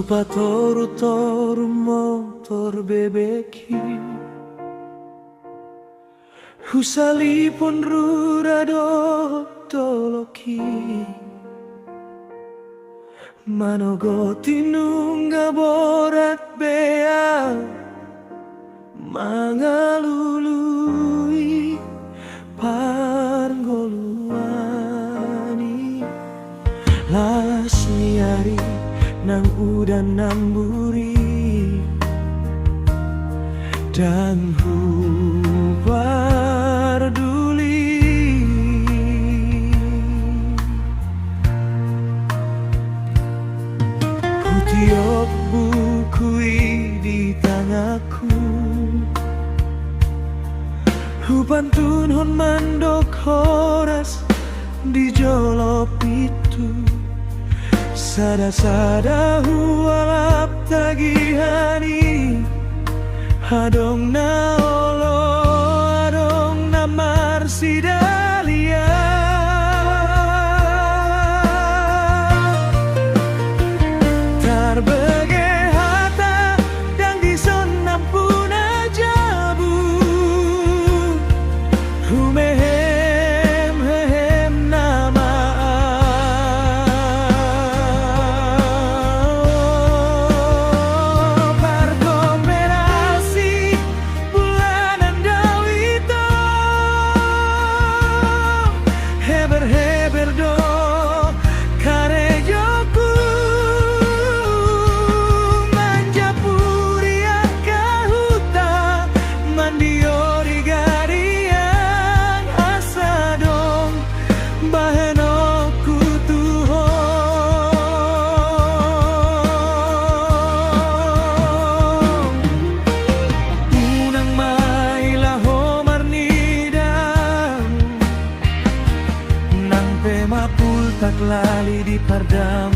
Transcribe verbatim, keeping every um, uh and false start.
Patortoru motor bebek i, husalipon rura dohot dolok i. Manogot i nunga borat be au mangalului parngoluan i. Las ni ari nang udan nambur i, ndang huparduli. Hutiop buku i di tanganku, hupantunon mandok horas di jolo pintu. Sadasada hualap tagihan i, adong na olo, adong na marsidalia. Tarbege hata, ndang dison nampuna jabu, humehem hehem nama au. Parkoperasi bulanan dao i tong, heberheber do karejoku, manjapuri angka huta, mandiori gariang asa adong bahenonku tu ho. Unang ma i laho marnida, nang pe ma pultak lali di pardam